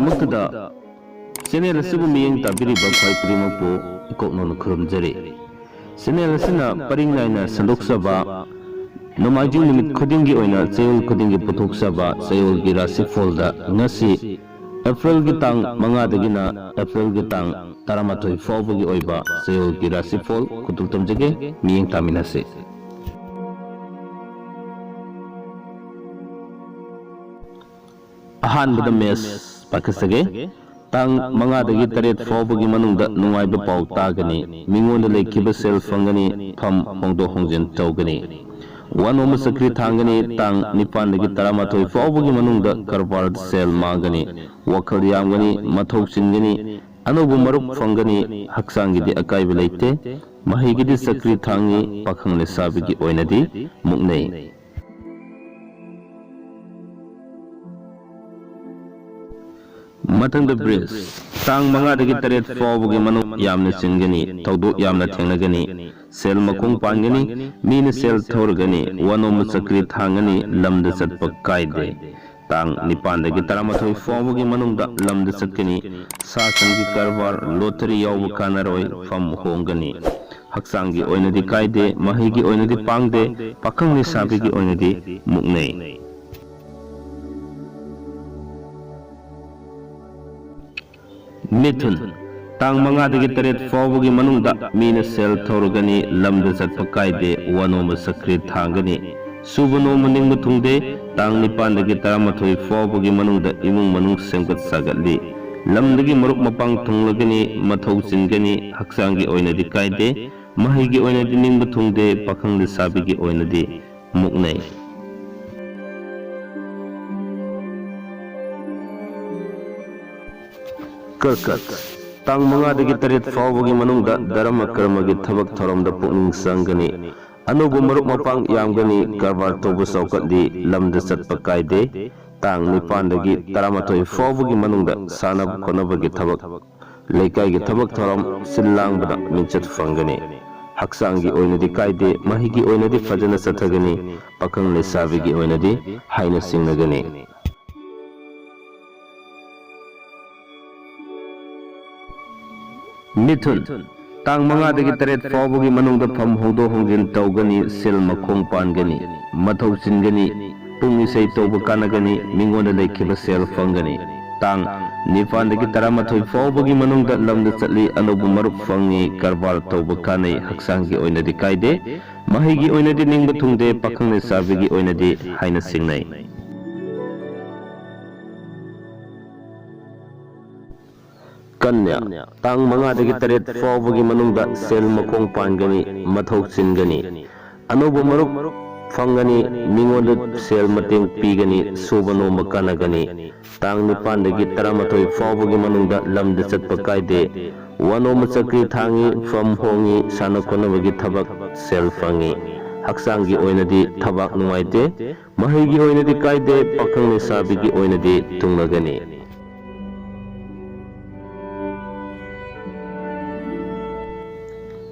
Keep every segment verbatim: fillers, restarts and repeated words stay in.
ꯃꯛꯇꯗ channel ꯑꯁꯤꯕꯨ ꯃꯤꯠꯌꯦꯡ ꯇꯥꯕꯤꯔꯤꯕ ꯈ꯭ꯋꯥꯏ ꯈꯨꯗꯤꯡꯃꯛꯄꯨ ꯏꯀꯣꯛ ꯅꯧꯅ ꯈꯨꯔꯨꯝꯖꯔꯤ꯫ ꯆꯦꯅꯦꯜ ꯑꯁꯤꯅ ꯄꯔꯤꯡ ꯅꯥꯏꯅ ꯁꯟꯗꯣꯛꯆꯕ ꯅꯣꯡꯃꯥꯏꯖꯤꯡ ꯅꯨꯃꯤꯠ ꯈꯨꯗꯤꯡꯒꯤ ꯑꯣꯏꯅ ꯆꯌꯣꯜ ꯈꯨꯗꯤꯡꯒꯤ ꯄꯨꯊꯣꯛꯆꯕ ꯆꯌꯣꯜꯒꯤ ꯔꯥꯁꯤꯐꯣꯜꯗ ꯉꯁꯤ ꯑꯦꯄ꯭ꯔꯤꯜꯒꯤ ꯇꯥꯡ ꯃꯉꯥꯗꯒꯤꯅ ꯑꯦꯄ꯭ꯔꯤꯜꯒꯤ ꯇꯥꯡ ꯇꯔꯥꯃꯥꯊꯣꯏ ꯐꯥꯎꯕꯒꯤ ꯑꯣꯏꯕ ꯆꯌꯣꯜꯒꯤ ꯔꯥꯁꯤꯐꯣꯜ ꯈꯨꯗꯣꯜ ꯇꯝꯖꯒꯦ꯫ ꯃꯤꯠꯌꯦꯡ ꯇꯥꯃꯤꯟꯅꯁꯤ꯫ ꯑꯍꯥꯟꯕꯗ ꯃꯦꯁ ꯄꯥꯏꯈꯠꯆꯒꯦ꯫ ꯇꯥꯡ ꯃꯉꯥꯗꯒꯤ ꯇꯔꯦꯠ ꯐꯥꯎꯕꯒꯤ ꯃꯅꯨꯡꯗ ꯅꯨꯡꯉꯥꯏꯕ ꯄꯥꯎ ꯇꯥꯒꯅꯤ꯫ ꯃꯤꯉꯣꯟꯗ ꯂꯩꯈꯤꯕ ꯁꯦꯜ ꯐꯪꯒꯅꯤ꯫ ꯐꯝ ꯍꯣꯡꯗꯣꯛ ꯍꯣꯡꯖꯤꯟ ꯇꯧꯒꯅꯤ꯫ ꯋꯥꯅꯣꯝꯕ ꯆꯀ꯭ꯔꯤ ꯊꯥꯡꯒꯅꯤ꯫ ꯇꯥꯡ ꯅꯤꯄꯥꯟꯗꯒꯤ ꯇꯔꯥꯃꯥꯊꯣꯏ ꯐꯥꯎꯕꯒꯤ ꯃꯅꯨꯡꯗ ꯀꯔꯕꯥꯔꯗ ꯁꯦꯜ ꯃꯥꯡꯒꯅꯤ꯫ ꯋꯥꯈꯜ ꯌꯥꯝꯒꯅꯤ꯫ ꯃꯊꯧ ꯆꯤꯟꯒꯅꯤ꯫ ꯑꯅꯧꯕ ꯃꯔꯨꯞ ꯐꯪꯒꯅꯤ꯫ ꯍꯛꯆꯥꯡꯒꯤꯗꯤ ꯑꯀꯥꯏꯕ ꯂꯩꯇꯦ꯫ ꯃꯍꯩꯒꯤꯗꯤ ꯆꯀ꯭ꯔꯤ ꯊꯥꯡꯉꯤ꯫ ꯄꯥꯈꯪ ꯂꯩꯁꯥꯕꯤꯒꯤ ꯑꯣꯏꯅꯗꯤ ꯃꯨꯛꯅꯩ꯫ ꯃꯊꯪꯗ ꯕ꯭ꯔꯤꯖ, ꯇꯥꯡ ꯃꯉꯥꯗꯒꯤ ꯇꯔꯦꯠ ꯐꯥꯎꯕꯒꯤ ꯃꯅꯨꯡ ꯌꯥꯝꯅ ꯆꯤꯟꯒꯅꯤ, ꯊꯧꯗꯣꯛ ꯌꯥꯝꯅ ꯊꯦꯡꯅꯒꯅꯤ, ꯁꯦꯜ ꯃꯈꯣꯡ ꯄꯥꯟꯒꯅꯤ, ꯃꯤꯅ ꯁꯦꯜ ꯊꯧꯔꯒꯅꯤ, ꯋꯥꯅꯣꯝꯕ ꯆꯀ꯭ꯔꯤ ꯊꯥꯡꯒꯅꯤ, ꯂꯝꯗ ꯆꯠꯄ ꯀꯥꯏꯗꯦ꯫ ꯇꯥꯡ ꯅꯤꯄꯥꯟꯗꯒꯤ ꯇꯔꯥꯃꯥꯊꯣꯏ ꯐꯥꯎꯕꯒꯤ ꯃꯅꯨꯡꯗ ꯂꯝꯗ ꯆꯠꯀꯅꯤ꯫ ꯁꯥ ꯁꯟꯒꯤ ꯀꯔꯕꯥꯔ, ꯂꯣꯇꯔꯤ ꯌꯥꯎꯕ ꯀꯥꯟꯅꯔꯣꯏ, ꯐꯝ ꯍꯣꯡꯒꯅꯤ꯫ ꯍꯛꯆꯥꯡꯒꯤ ꯑꯣꯏꯅꯗꯤ ꯀꯥꯏꯗꯦ, ꯃꯍꯩꯒꯤ ꯑꯣꯏꯅꯗꯤ ꯄꯥꯡꯗꯦ, ꯄꯥꯈꯪ ꯂꯩꯁꯥꯕꯤꯒꯤ ꯑꯣꯏꯅꯗꯤ ꯃꯨꯛꯅꯩ꯫ ꯃꯤꯊꯨꯟ, ꯇꯥꯡ ꯃꯉꯥꯗꯒꯤ ꯇꯔꯦꯠ ꯐꯥꯎꯕꯒꯤ ꯃꯅꯨꯡꯗ ꯃꯤꯅ ꯁꯦꯜ ꯊꯧꯔꯒꯅꯤ, ꯂꯝꯗ ꯆꯠꯄ ꯀꯥꯏꯗꯦ, ꯋꯥꯅꯣꯝꯕ ꯆꯀ꯭ꯔꯤ ꯊꯥꯡꯒꯅꯤ, ꯁꯨꯕ ꯅꯣꯝꯕ ꯅꯤꯡꯕ ꯊꯨꯡꯗꯦ꯫ ꯇꯥꯡ ꯅꯤꯄꯥꯟꯗꯒꯤ ꯇꯔꯥꯃꯥꯊꯣꯏ ꯐꯥꯎꯕꯒꯤ ꯃꯅꯨꯡꯗ ꯏꯃꯨꯡ ꯃꯅꯨꯡ ꯁꯦꯝꯒꯠ ꯁꯥꯒꯠꯂꯤ, ꯂꯝꯗꯒꯤ ꯃꯔꯨꯞ ꯃꯄꯥꯡ ꯊꯨꯡꯂꯒꯅꯤ, ꯃꯊꯧ ꯆꯤꯟꯒꯅꯤ, ꯍꯛꯆꯥꯡꯒꯤ ꯑꯣꯏꯅꯗꯤ ꯀꯥꯏꯗꯦ, ꯃꯍꯩꯒꯤ ꯑꯣꯏꯅꯗꯤ ꯅꯤꯡꯕ ꯊꯨꯡꯗꯦ, ꯄꯥꯈꯪ ꯂꯩꯁꯥꯕꯤꯒꯤ ꯑꯣꯏꯅꯗꯤ ꯃꯨꯛꯅꯩ꯫ ꯀꯔꯀꯠ, ꯇꯥꯡ ꯃꯉꯥꯗꯒꯤ ꯇꯔꯦꯠ ꯐꯥꯎꯕꯒꯤ ꯃꯅꯨꯡꯗ ꯙꯔꯃ ꯀꯔꯃꯒꯤ ꯊꯕꯛ ꯊꯧꯔꯝꯗ ꯄꯨꯛꯅꯤꯡ ꯆꯪꯒꯅꯤ꯫ ꯑꯅꯧꯕ ꯃꯔꯨꯞ ꯃꯄꯥꯡ ꯌꯥꯝꯒꯅꯤ, ꯀꯔꯕꯥꯔ ꯇꯧꯕ ꯆꯥꯎꯈꯠꯂꯤ, ꯂꯝꯗ ꯆꯠꯄ ꯀꯥꯏꯗꯦ꯫ ꯇꯥꯡ ꯅꯤꯄꯥꯟꯗꯒꯤ ꯇꯔꯥꯃꯥꯊꯣꯏ ꯐꯥꯎꯕꯒꯤ ꯃꯅꯨꯡꯗ ꯁꯥꯟꯅ ꯈꯣꯠꯅꯕꯒꯤ ꯊꯕꯛ, ꯂꯩꯀꯥꯏꯒꯤ ꯊꯕꯛ ꯊꯧꯔꯝ ꯁꯤꯜ ꯂꯥꯡꯕꯗ ꯃꯤꯡꯆꯠ ꯐꯪꯒꯅꯤ꯫ ꯍꯛꯆꯥꯡꯒꯤ ꯑꯣꯏꯅꯗꯤ ꯀꯥꯏꯗꯦ, ꯃꯍꯩꯒꯤ ꯑꯣꯏꯅꯗꯤ ꯐꯖꯅ ꯆꯠꯊꯒꯅꯤ, ꯄꯥꯈꯪ ꯂꯩꯁꯥꯕꯤꯒꯤ ꯑꯣꯏꯅꯗꯤ ꯍꯥꯏꯅ ꯁꯤꯡꯅꯒꯅꯤ꯫ ꯃꯤꯊꯨꯟ, ꯇꯥꯡ ꯃꯉꯥꯗꯒꯤ ꯇꯔꯦꯠ ꯐꯥꯎꯕꯒꯤ ꯃꯅꯨꯡꯗ ꯐꯝ ꯍꯣꯡꯗꯣꯛ ꯍꯣꯡꯖꯤꯟ ꯇꯧꯒꯅꯤ, ꯁꯦꯜ ꯃꯈꯣꯡ ꯄꯥꯟꯒꯅꯤ, ꯃꯊꯧ ꯆꯤꯟꯒꯅꯤ, ꯄꯨꯡ ꯏꯁꯩ ꯇꯧꯕ ꯀꯥꯟꯅꯒꯅꯤ, ꯃꯤꯉꯣꯟꯗ ꯂꯩꯈꯤꯕ ꯁꯦꯜ ꯐꯪꯒꯅꯤ꯫ ꯇꯥꯡ ꯅꯤꯄꯥꯟꯗꯒꯤ ꯇꯔꯥꯃꯥꯊꯣꯏ ꯐꯥꯎꯕꯒꯤ ꯃꯅꯨꯡꯗ ꯂꯝꯗ ꯆꯠꯂꯤ, ꯑꯅꯧꯕ ꯃꯔꯨꯞ ꯐꯪꯉꯤ, ꯀꯔꯕꯥꯔ ꯇꯧꯕ ꯀꯥꯟꯅꯩ, ꯍꯛꯆꯥꯡꯒꯤ ꯑꯣꯏꯅꯗꯤ ꯀꯥꯏꯗꯦ꯫ ꯃꯍꯩꯒꯤ ꯑꯣꯏꯅꯗꯤ ꯅꯤꯡꯕ ꯊꯨꯡꯗꯦ, ꯄꯥꯈꯪ ꯂꯩꯁꯥꯕꯤꯒꯤ ꯑꯣꯏꯅꯗꯤ ꯍꯥꯏꯅ ꯁꯤꯡꯅꯩ꯫ ꯀꯟꯌꯥ, ꯇꯥꯡ ꯃꯉꯥꯗꯒꯤ ꯇꯔꯦꯠ ꯐꯥꯎꯕꯒꯤ ꯃꯅꯨꯡꯗ ꯁꯦꯜ ꯃꯈꯣꯡ ꯄꯥꯟꯒꯅꯤ, ꯃꯊꯧ ꯆꯤꯟꯒꯅꯤ, ꯑꯅꯧꯕ ꯃꯔꯨꯞ ꯐꯪꯒꯅꯤ, ꯃꯤꯉꯣꯟꯗ ꯁꯦꯜ ꯃꯇꯦꯡ ꯄꯤꯒꯅꯤ, ꯁꯨꯕ ꯅꯣꯝꯕ ꯀꯥꯟꯅꯒꯅꯤ꯫ ꯇꯥꯡ ꯅꯤꯄꯥꯟꯗꯒꯤ ꯇꯔꯥꯃꯥꯊꯣꯏ ꯐꯥꯎꯕꯒꯤ ꯃꯅꯨꯡꯗ ꯂꯝꯗ ꯆꯠꯄ ꯀꯥꯏꯗꯦ꯫ ꯋꯥꯅꯣꯝꯕ ꯆꯀ꯭ꯔꯤ ꯊꯥꯡꯉꯤ, ꯐꯝ ꯍꯣꯡꯉꯤ, ꯁꯥꯟꯅ ꯈꯣꯠꯅꯕꯒꯤ ꯊꯕꯛ, ꯁꯦꯜ ꯐꯪꯉꯤ꯫ ꯍꯛꯆꯥꯡꯒꯤ ꯑꯣꯏꯅꯗꯤ ꯊꯕꯥꯛ ꯅꯨꯡꯉꯥꯏꯇꯦ꯫ ꯃꯍꯩꯒꯤ ꯑꯣꯏꯅꯗꯤ ꯀꯥꯏꯗꯦ, ꯄꯥꯈꯪ ꯂꯩꯁꯥꯕꯤꯒꯤ ꯑꯣꯏꯅꯗꯤ ꯊꯨꯡꯂꯒꯅꯤ꯫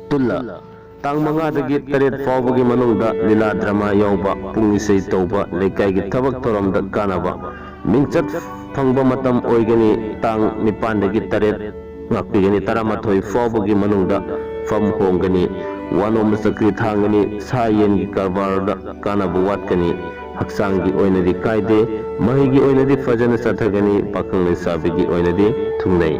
ꯇꯨꯂꯥ, ꯇꯥꯡ ꯃꯉꯥꯗꯒꯤ ꯇꯔꯦꯠ ꯐꯥꯎꯕꯒꯤ ꯃꯅꯨꯡꯗ ꯂꯤꯂꯥ ꯗ꯭ꯔꯃꯥ ꯌꯥꯎꯕ, ꯄꯨꯡ ꯏꯁꯩ ꯇꯧꯕ, ꯂꯩꯀꯥꯏꯒꯤ ꯊꯕꯛ ꯊꯧꯔꯝꯗ ꯀꯥꯟꯅꯕ, ꯃꯤꯡꯆꯠ ꯐꯪꯕ ꯃꯇꯝ ꯑꯣꯏꯒꯅꯤ꯫ ꯇꯥꯡ ꯅꯤꯄꯥꯟꯗꯒꯤ ꯇꯔꯦꯠ ꯉꯥꯛꯄꯤꯒꯅꯤ, ꯇꯔꯥꯃꯥꯊꯣꯏ ꯐꯥꯎꯕꯒꯤ ꯃꯅꯨꯡꯗ ꯐꯝ ꯍꯣꯡꯒꯅꯤ, ꯋꯥꯅꯣꯝꯕ ꯆꯀ꯭ꯔꯤ ꯊꯥꯡꯒꯅꯤ, ꯁꯥ ꯌꯦꯟꯒꯤ ꯀꯔꯕꯥꯔꯗ ꯀꯥꯟꯅꯕ ꯋꯥꯠꯀꯅꯤ꯫ ꯍꯛꯆꯥꯡꯒꯤ ꯑꯣꯏꯅꯗꯤ ꯀꯥꯏꯗꯦ, ꯃꯍꯩꯒꯤ ꯑꯣꯏꯅꯗꯤ ꯐꯖꯅ ꯆꯠꯊꯒꯅꯤ, ꯄꯥꯈꯪ ꯂꯩꯁꯥꯕꯤꯒꯤ ꯑꯣꯏꯅꯗꯤ ꯊꯨꯡꯅꯩ꯫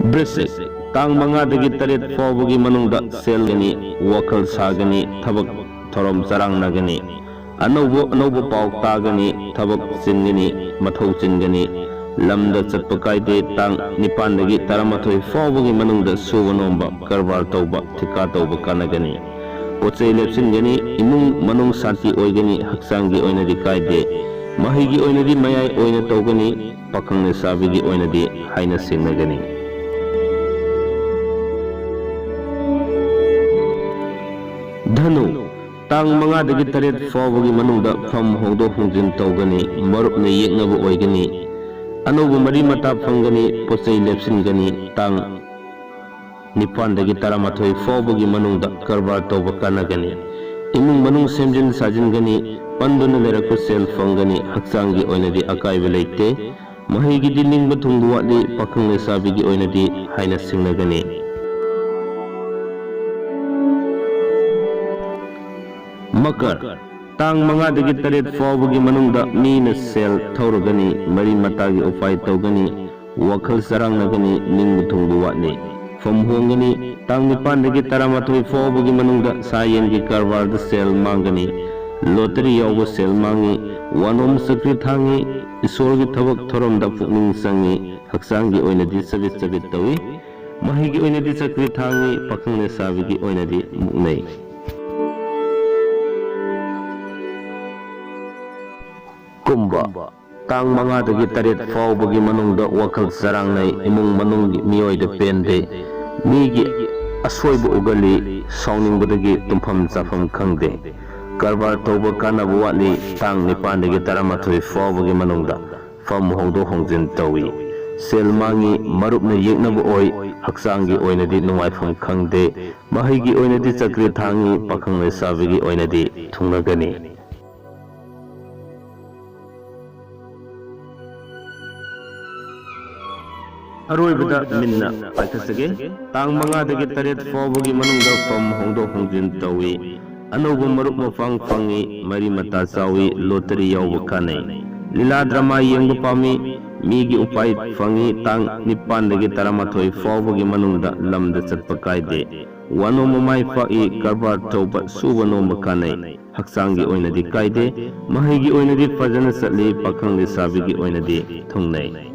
ꯕ꯭ꯔꯤꯁꯤꯛ, ꯇꯥꯡ ꯃꯉꯥꯗꯒꯤ ꯇꯔꯦꯠ ꯐꯥꯎꯕꯒꯤ ꯃꯅꯨꯡꯗ ꯁꯦꯜꯒꯅꯤ, ꯋꯥꯈꯜ ꯁꯥꯒꯅꯤ, ꯊꯕꯛ ꯊꯧꯔꯝ ꯆꯔꯥꯡꯅꯒꯅꯤ, ꯑꯅꯧꯕ ꯑꯅꯧꯕ ꯄꯥꯎ ꯇꯥꯒꯅꯤ, ꯊꯕꯛ ꯆꯤꯟꯒꯅꯤ, ꯃꯊꯧ ꯆꯤꯟꯒꯅꯤ, ꯂꯝꯗ ꯆꯠꯄ ꯀꯥꯏꯗꯦ꯫ ꯇꯥꯡ ꯅꯤꯄꯥꯟꯗꯒꯤ ꯇꯔꯥꯃꯥꯊꯣꯏ ꯐꯥꯎꯕꯒꯤ ꯃꯅꯨꯡꯗ ꯁꯨꯕ ꯅꯣꯝꯕ, ꯀꯔꯕꯥꯔ ꯇꯧꯕ, ꯊꯤꯀꯥ ꯇꯧꯕ ꯀꯥꯟꯅꯒꯅꯤ꯫ ꯄꯣꯠ ꯆꯩ ꯂꯦꯞꯁꯤꯟꯒꯅꯤ, ꯏꯃꯨꯡ ꯃꯅꯨꯡ ꯁꯥꯟꯇꯤ ꯑꯣꯏꯒꯅꯤ, ꯍꯛꯆꯥꯡꯒꯤ ꯑꯣꯏꯅꯗꯤ ꯀꯥꯏꯗꯦ꯫ ꯃꯍꯩꯒꯤ ꯑꯣꯏꯅꯗꯤ ꯃꯌꯥꯏ ꯑꯣꯏꯅ ꯇꯧꯒꯅꯤ, ꯄꯥꯈꯪ ꯂꯩꯁꯥꯕꯤꯒꯤ ꯑꯣꯏꯅꯗꯤ ꯍꯥꯏꯅ ꯁꯤꯡꯅꯒꯅꯤ꯫ ꯙꯅꯨ, ꯇꯥꯡ ꯃꯉꯥꯗꯒꯤ ꯇꯔꯦꯠ ꯐꯥꯎꯕꯒꯤ ꯃꯅꯨꯡꯗ ꯐꯝ ꯍꯣꯡꯗꯣꯛ ꯍꯣꯡꯖꯤꯟ ꯇꯧꯒꯅꯤ, ꯃꯔꯨꯞꯅ ꯌꯦꯛꯅꯕ ꯑꯣꯏꯒꯅꯤ, ꯑꯅꯧꯕ ꯃꯔꯤ ꯃꯇꯥ ꯐꯪꯒꯅꯤ, ꯄꯣꯠ ꯆꯩ ꯂꯦꯞꯁꯤꯟꯒꯅꯤ꯫ ꯇꯥꯡ ꯅꯤꯄꯥꯟꯗꯒꯤ ꯇꯔꯥꯃꯥꯊꯣꯏ ꯐꯥꯎꯕꯒꯤ ꯃꯅꯨꯡꯗ ꯀꯔꯕꯥꯔ ꯇꯧꯕ ꯀꯥꯟꯅꯒꯅꯤ꯫ ꯏꯃꯨꯡ ꯃꯅꯨꯡ ꯁꯦꯝꯖꯤꯟ ꯁꯥꯖꯤꯟꯒꯅꯤ, ꯄꯟꯗꯨꯅ ꯂꯩꯔꯛꯄ ꯁꯦꯜ ꯐꯪꯒꯅꯤ, ꯍꯛꯆꯥꯡꯒꯤ ꯑꯣꯏꯅꯗꯤ ꯑꯀꯥꯏꯕ ꯂꯩꯇꯦ꯫ ꯃꯍꯩꯒꯤꯗꯤ ꯅꯤꯡꯕ ꯊꯨꯡꯕ ꯋꯥꯠꯂꯤ, ꯄꯥꯈꯪ ꯂꯩꯁꯥꯕꯤꯒꯤ ꯑꯣꯏꯅꯗꯤ ꯍꯥꯏꯅ ꯁꯤꯡꯅꯒꯅꯤ꯫ ꯃꯀꯔ, ꯇꯥꯡ ꯃꯉꯥꯗꯒꯤ ꯇꯔꯦꯠ ꯐꯥꯎꯕꯒꯤ ꯃꯅꯨꯡꯗ ꯃꯤꯅ ꯁꯦꯜ ꯊꯧꯔꯒꯅꯤ, ꯃꯔꯤ ꯃꯇꯥꯒꯤ ꯎꯄꯥꯏ ꯇꯧꯒꯅꯤ, ꯋꯥꯈꯜ ꯆꯔꯥꯡꯅꯒꯅꯤ, ꯅꯤꯡꯕ ꯊꯨꯡꯕ ꯋꯥꯠꯂꯤ꯫ ꯐꯝ ꯍꯣꯡꯒꯅꯤ, ꯇꯥꯡ ꯅꯤꯄꯥꯟꯗꯒꯤ ꯇꯔꯥꯃꯥꯊꯣꯏ ꯐꯥꯎꯕꯒꯤ ꯃꯅꯨꯡꯗ ꯁꯥ ꯌꯦꯟꯒꯤ ꯀꯔꯕꯥꯔꯗ ꯁꯦꯜ ꯃꯥꯡꯒꯅꯤ, ꯂꯣꯇꯔꯤ ꯌꯥꯎꯕ ꯁꯦꯜ ꯃꯥꯡꯉꯤ, ꯋꯥꯅꯣꯝ ꯆꯀ꯭ꯔꯤ ꯊꯥꯡꯉꯤ, ꯏꯁꯣꯔꯒꯤ ꯊꯕꯛ ꯊꯧꯔꯝꯗ ꯄꯨꯛꯅꯤꯡ ꯆꯪꯉꯤ, ꯍꯛꯆꯥꯡꯒꯤ ꯑꯣꯏꯅꯗꯤ ꯆꯕꯤꯠ ꯆꯕꯤꯠ ꯇꯧꯏ꯫ ꯃꯍꯩꯒꯤ ꯑꯣꯏꯅꯗꯤ ꯆꯀ꯭ꯔꯤ ꯊꯥꯡꯉꯤ, ꯄꯥꯈꯪ ꯂꯩꯁꯥꯕꯤꯒꯤ ꯑꯣꯏꯅꯗꯤ ꯃꯨꯛꯅꯩ꯫ ꯀꯨꯝꯕ, ꯇꯥꯡ ꯃꯉꯥꯗꯒꯤ ꯇꯔꯦꯠ ꯐꯥꯎꯕꯒꯤ ꯃꯅꯨꯡꯗ ꯋꯥꯈꯜ ꯆꯔꯥꯡꯅꯩ, ꯏꯃꯨꯡ ꯃꯅꯨꯡꯒꯤ ꯃꯤꯑꯣꯏꯗ ꯄꯦꯟꯗꯦ, ꯃꯤꯒꯤ ꯑꯁꯣꯏꯕ ꯎꯒꯜꯂꯤ, ꯁꯥꯎꯅꯤꯡꯕꯗꯒꯤ ꯇꯨꯝꯐꯝ ꯆꯥꯐꯝ ꯈꯪꯗꯦ꯫ ꯀꯔꯕꯥꯔ ꯇꯧꯕ ꯀꯥꯟꯅꯕ ꯋꯥꯠꯂꯤ, ꯇꯥꯡ ꯅꯤꯄꯥꯟꯗꯒꯤ ꯇꯔꯥꯃꯥꯊꯣꯏ ꯐꯥꯎꯕꯒꯤ ꯃꯅꯨꯡꯗ ꯐꯝ ꯍꯣꯡꯗꯣꯛ ꯍꯣꯡꯖꯤꯟ ꯇꯧꯏ꯫ ꯁꯦꯜ ꯃꯥꯡꯉꯤ, ꯃꯔꯨꯞꯅ ꯌꯦꯛꯅꯕ ꯑꯣꯏ, ꯍꯛꯆꯥꯡꯒꯤ ꯑꯣꯏꯅꯗꯤ ꯅꯨꯡꯉꯥꯏꯐꯝ ꯈꯪꯗꯦ꯫ ꯃꯍꯩꯒꯤ ꯑꯣꯏꯅꯗꯤ ꯆꯀ꯭ꯔꯤ ꯊꯥꯡꯉꯤ, ꯄꯥꯈꯪ ꯂꯩꯁꯥꯕꯤꯒꯤ ꯑꯣꯏꯅꯗꯤ ꯊꯨꯡꯅꯒꯅꯤ꯫ ꯑꯔꯣꯏꯕꯗ ꯃꯤꯟꯅ ꯄꯥꯏꯈꯠꯆꯒꯦ꯫ ꯇꯥꯡ ꯃꯉꯥꯗꯒꯤ ꯇꯔꯦꯠ ꯐꯥꯎꯕꯒꯤ ꯃꯅꯨꯡꯗ ꯐꯝ ꯍꯣꯡꯗꯣꯛ ꯍꯣꯡꯖꯤꯟ ꯇꯧꯏ꯫ ꯑꯅꯧꯕ ꯃꯔꯨꯞ ꯃꯄꯥꯡ ꯐꯪꯏ, ꯃꯔꯤ ꯃꯇꯥ ꯆꯥꯎꯏ, ꯂꯣꯇꯔꯤ ꯌꯥꯎꯕ ꯀꯥꯟꯅꯩ꯫ ꯂꯤꯂꯥ ꯗ꯭ꯔꯃꯥ ꯌꯦꯡꯕ ꯄꯥꯝꯃꯤ, ꯃꯤꯒꯤ ꯎꯄꯥꯏ ꯐꯪꯏ, ꯇꯥꯡ ꯅꯤꯄꯥꯟꯗꯒꯤ ꯇꯔꯥꯃꯥꯊꯣꯏ ꯐꯥꯎꯕꯒꯤ ꯃꯅꯨꯡꯗ ꯂꯝꯗ ꯆꯠꯄ ꯀꯥꯏꯗꯦ꯫ ꯋꯥꯅꯣꯝꯕ ꯃꯥꯏ ꯄꯥꯛꯏ, ꯀꯔꯕꯥꯔ ꯇꯧꯕ ꯁꯨꯕ ꯅꯣꯝꯕ ꯀꯥꯟꯅꯩ꯫ ꯍꯛꯆꯥꯡꯒꯤ ꯑꯣꯏꯅꯗꯤ ꯀꯥꯏꯗꯦ, ꯃꯍꯩꯒꯤ ꯑꯣꯏꯅꯗꯤ ꯐꯖꯅ ꯆꯠꯂꯤ, ꯄꯥꯈꯪ ꯂꯩꯁꯥꯕꯤꯒꯤ ꯑꯣꯏꯅꯗꯤ ꯊꯨꯡꯅꯩ꯫